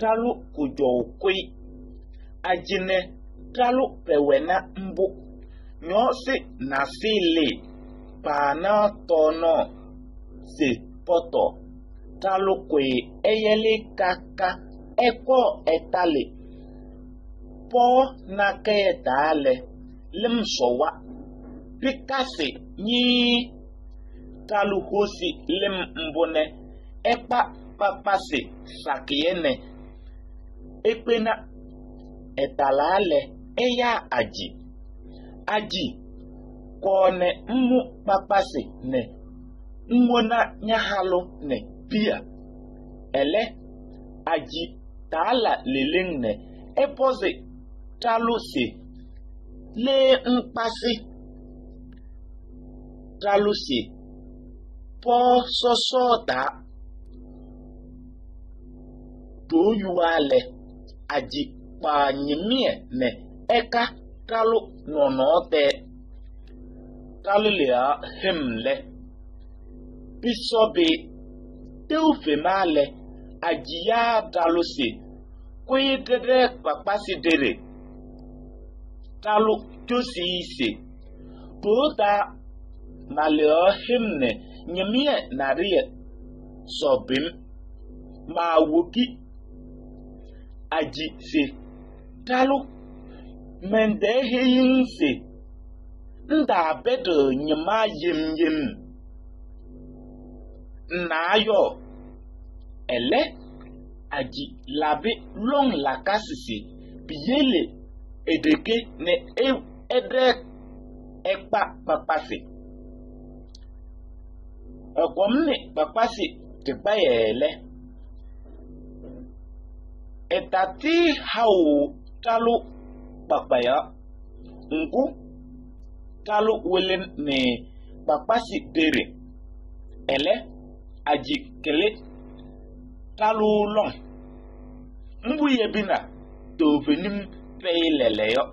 Talʋ kʋjɔʋ kʋyɩ. Aji nɛ talʋ pɛwɛna mbʋ. Ñɔɔsɩ nasɩyɩ lɩɩ paanaɣ tɔɔnaɣ se pɔtɔɔ. Talʋ kʋyɩ ɛyɛlɩ ka ka ɛkɔɔ ɛtalɩ pɔɔ nakɛyɛ taa lɛ, lɩm sɔwa. Pɩkasɩ ñɩɩɩ. Talʋ hosi lɩm mbʋ nɛ ɛkpa kpakpasɩ sakɩyɛ nɛ ekpena. Ɛtalaa lɛ, ɛyaa aji. Aji kɔɔ nɛ ŋmʋ kpakpasɩ nɛ ŋwona ña-halʋ nɛ piya. Ɛlɛ, aji taala leleŋ nɛ ɛpɔzɩ talʋ se le ŋkpasɩ? Talʋ se pɔɔ sɔsɔɔ taa. Ɖooyuwa lɛ, aji kpaɣ ñɩmɩyɛ nɛ ɛka talʋ nɔnɔɔ tɛɛ. Talʋ lɩɣaɣ hɩm lɛ, pɩsɔbɩ-ɩ. Tɛʋ fema lɛ, aji yaa talʋ se kʋyɩ ɖɩɖɛɛ kpakpasɩ ɖeɖe. Talʋ cosi-i se ɖoo taa malɩɣaɣ hɩm nɛ ñɩmɩyɛ naɖɩyɛ sɔbɩ-m. Maawoki. Aji se talʋ mɛntɛɛ heyi-ŋ se ŋtaapɛɖɩɣ ñɩma yem yem. Ŋnaa yɔɔ. Ɛlɛ, aji labɩ lɔŋ lakasɩ se piyele e-ɖeke nɛ ɛɖɛɛ ɛkpa kpakpasɩ. Ɛkɔmnɩ kpakpasɩ tɩkpayɛ lɛ, ɛtatɩɩ haʋ talʋ kpakpayaɣ. Ŋgʋ, talʋ wɩlɩnɩ kpakpasɩ ɖeɖe. Ɛlɛ, aji kɩlɩ talʋ lɔŋ. Mbʋ yebina toovenim fɛyɩ lɛɛlɛɛyɔ.